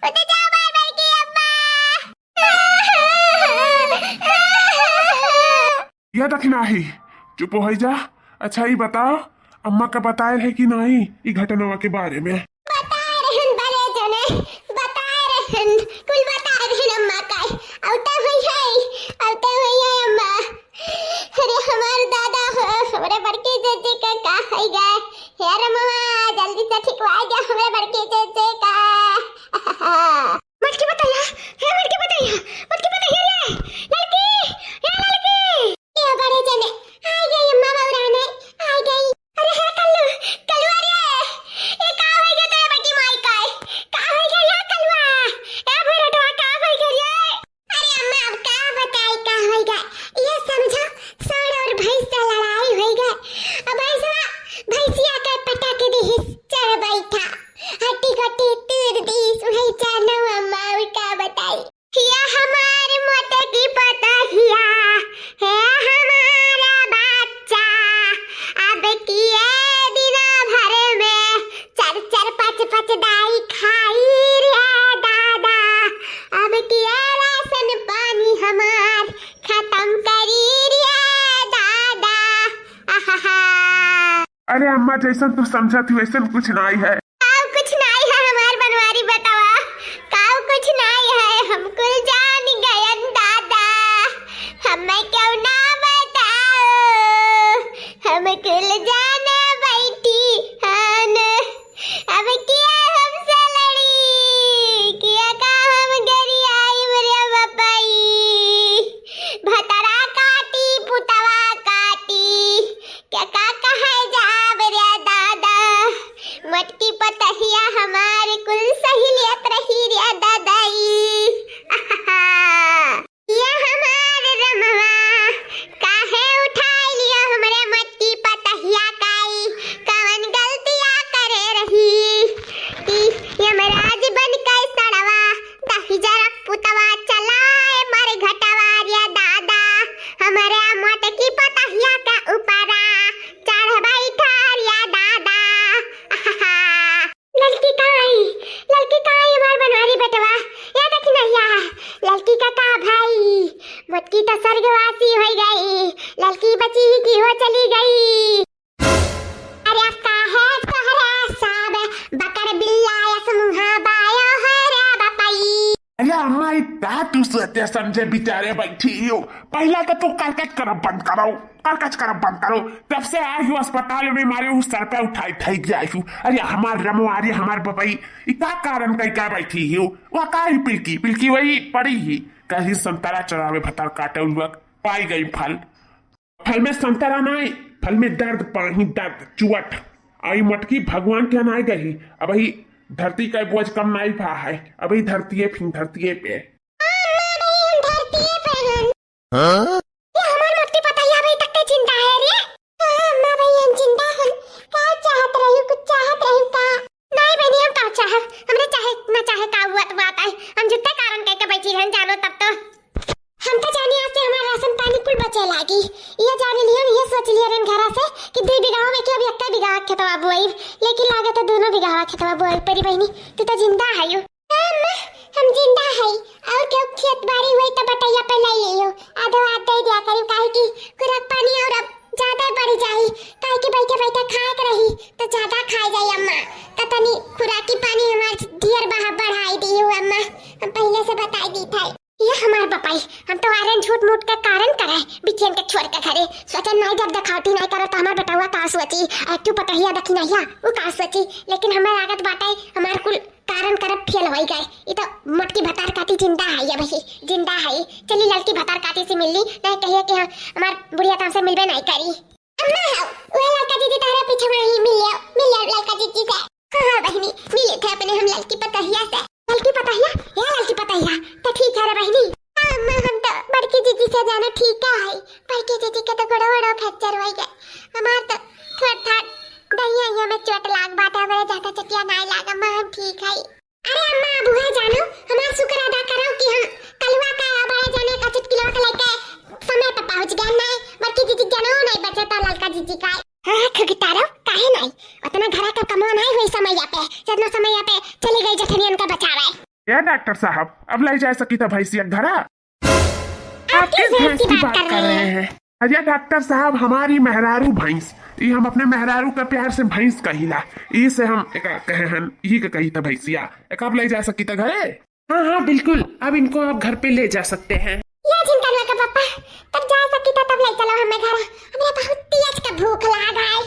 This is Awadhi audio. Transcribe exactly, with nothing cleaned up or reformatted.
उठ जाओ, हमार बड़की अम्मा। या दखिनाही, चुप होइ जा। अच्छा, ई बताओ, अम्मा का बताए रहे कि नाहीं ई घटनवा के बारे में? बताए रहन बड़े जने, बताए रहन, कुल बताए रहन अम्मा का। अउते हुई है, अउते हुई है अम्मा। अरे हमार दादा हो, हमरे बड़के जीजी का का होइ गए? हे रमवा, जल्दी से ठिकवाइ जा हमरे बड़के जीजी का। मोटकी पतहिया, हे मोटकी पतहिया, मोटकी पतहिया रे, ललकी, हे ललकी। ए बड़े जने, आइ गई अम्मा बउराने, आइ गई। अरे हे कल्लू, कलुआ रे, ए का होइ गए तोरे बड़की माई का? का होइ गए रे कलुआ? ए भैरटवा, का होइ गए रे? अरे अम्मा, अब का बताई का होइ गए? ये समझो, साँड़ और भैंस से लड़ाई होइ गए। अब भैंसवा, भैंसिया के पटक दिहिस चढ़ बैठा, हड्डी गड्डी तूर दिहिस, वही जानो अम्मा, और का बताई। या हमार मोटकी पतहिया, हे हमारा बच्चा, अब किए दिना भर में चार चार पाँच पाँच दाई खाई रे दादा, अब किए राशन पानी हमार खतम करी रे दादा। आहाहा। अरे अम्मा, जैसन तू समझत ही वैसन कुछ नाहीं है। अब कुछ नाहीं है हमार बनवारी बेटवा, काऊ कुछ नाहीं है, हम कुल जान गयन दादा, हमें क्यों ना बताओ, हम कुल जाने बैठी हन। अब किया हमसे लड़ी, किया का हम गरियाई रे बपई, भतरा काटी, पुतवा काटी, क्या का कहे जाब रे दादा, मोटकी पतहिया हमार कुल सही लेत रही रे दादाई। आहा। ये हमार रमवा, काहे उठाई लियो हमरे मोटकी पतहिया काई, कवन गलतिया करे रही कि यमराज बन के सड़वा, दहिजरा पुतवा चलाए मर घटवा रे दादा, हमरे मोटकी पतहिया के ऊपरा चढ़ बैठा रे दादा। आहा। ललकी का आई, ललकी का आई हमार बनवारी बेटवा, या देखी नैया, ललकी का का भाई, मोटकी तो स्वर्गवासी होइ गई, ललकी बची कि हो चली गई। अरे अब का है तोहरा साब, बकर बिल्ला यस मुहा बायो है रे बपई। अरे अम्मा, ई का तू सोचे समझे बिचारे बैठी हो? पहिला तो तू करकच करब बंद करो, करकच करब बंद करो। तब से आई हूँ अस्पताल में मारे हूँ सर पे उठाई थक जाई हूँ। अरे हमार रमवारी, हमार बपई, ई का कारण कई का बैठी हो? वह का ही पिलकी, पिलकी वही पड़ी ही। कहीं संतरा चढ़ावे भतार काटे उलवक, पाई गई फल। फल में संतरा नाई, फल में दर्द पाही, दर्द चुअट। आई मटकी भगवान के नाई गही, अबही धरती का बोझ कम नाई भा है, अबही धरतिये फिन धरतिये पे। अम्मा भाई, हम धरतिये पे हन। हाँ? ये हमार मटकी पतैया अबही तक के जिंदा है रे। हाँ, अम्मा भाई, हम जिंदा हन। का चाहत रही, कुछ चाहत रही का? नाई बहिनी, हम का चाहब, हमरे चाहे ना चाहे का हुआ तो बात है, हम जितने कारण कह के बैठी रहन जानो तब तो। हम तो जानी आज से हमार राशन पानी कुल बचे लागी। ये जान लियो, ये सोच लियो रन घरा से कि दुई बीघा में के अब एक बीघा खेतवा बोआई, लेकिन लागे तो दोनों बीघा खेतवा बोआई परी बहिनी, तू तो जिंदा है यू। अम्मा, हम जिंदा है, और क्यों खेत बाड़ी हुई तो बटैया पे ले लियो, आधो आध दे दिया करी, काहे कि खुराक पानी और अब ज्यादा बढ़ जाई, काहे कि बैठे बैठे खाए के रही तो ज्यादा खाए जाई अम्मा, तो तनी खुराकी पानी हमार ढेर बहा बढ़ाई दियो अम्मा, हम पहले से बताई दी था। ये हमार बपाई, हम तो आरन झूठ मूठ के कारण करे, बिटियन के छोड़ के घरे। सोचन नाई जब देखावटी नाई करत, तो हमार बेटवा का सोची? एक्टिव पतहिया देखी नहिया, उ का सोची? लेकिन हमें लागत बाटे, हमार कुल कारण करब फेल होई गए। ई तो मोटकी भतार काटी जिंदा है, ये भाई, जिंदा है। चली ललकी भतार काटी से मिलली, नहीं कहिए कि हम, हमार बुढ़िया तो हमसे मिलबे नहीं करी। अम्मा हो, वह ललका जीजी तहरा पीछे वहीं मिल लियो, मिल लियो ललका जीजी से। हाँ, हाँ बहिनी, मिले थे अपने हम ललकी पतहिया से। ललकी पतहिया? या ललकी पतहिया? तो ठीक है रे बहिनी। हाँ अम्मा, हम तो बड़की जीजी से जाना ठीक है, बड़की जीजी के तो गोड़ो वोड़ो फ्रैक्चर हो गए, हमार तो थोड़ थाड़ दहिया अहिया में चोट लाग बाटे, हमरे ज्यादा चटिया नाई लाग अम्मा, हम ठीक है। अरे अम्मा, अब उहे जानो, हमार शुक्र अदा करो कि हम कलुआ का या बड़े जाने का चुटकिलवा के लेके समय पे पहुंच गए, नहीं बड़की जीजी के जानो नहीं बचे तो ललका जीजी का। हाँ, हाँ, खगितारो, काहे नहीं? उतना घरा का कमवा नहीं हुई समय पे, जितना समय पे चली गई जठनियन का बचावे। या डॉक्टर साहब, अब लै जा सकित भैंसिया घरा? आप किस भैंस की बात कर रहे हैं? अरे डॉक्टर साहब, हमारी मेहरारू भैंस, ये हम अपने मेहरारू का प्यार से भैंस कहिला, इसे हम एका कहे हन, यही का कही था भैंसिया। एका अब लै जा सकित घरे? हाँ हाँ बिल्कुल, अब इनको आप घर पे ले जा सकते हैं। या झिनकनवा का पापा, तब जा सकित तब लै चलो हमें घर, हमरा बहुत तेज का भूख लाग है।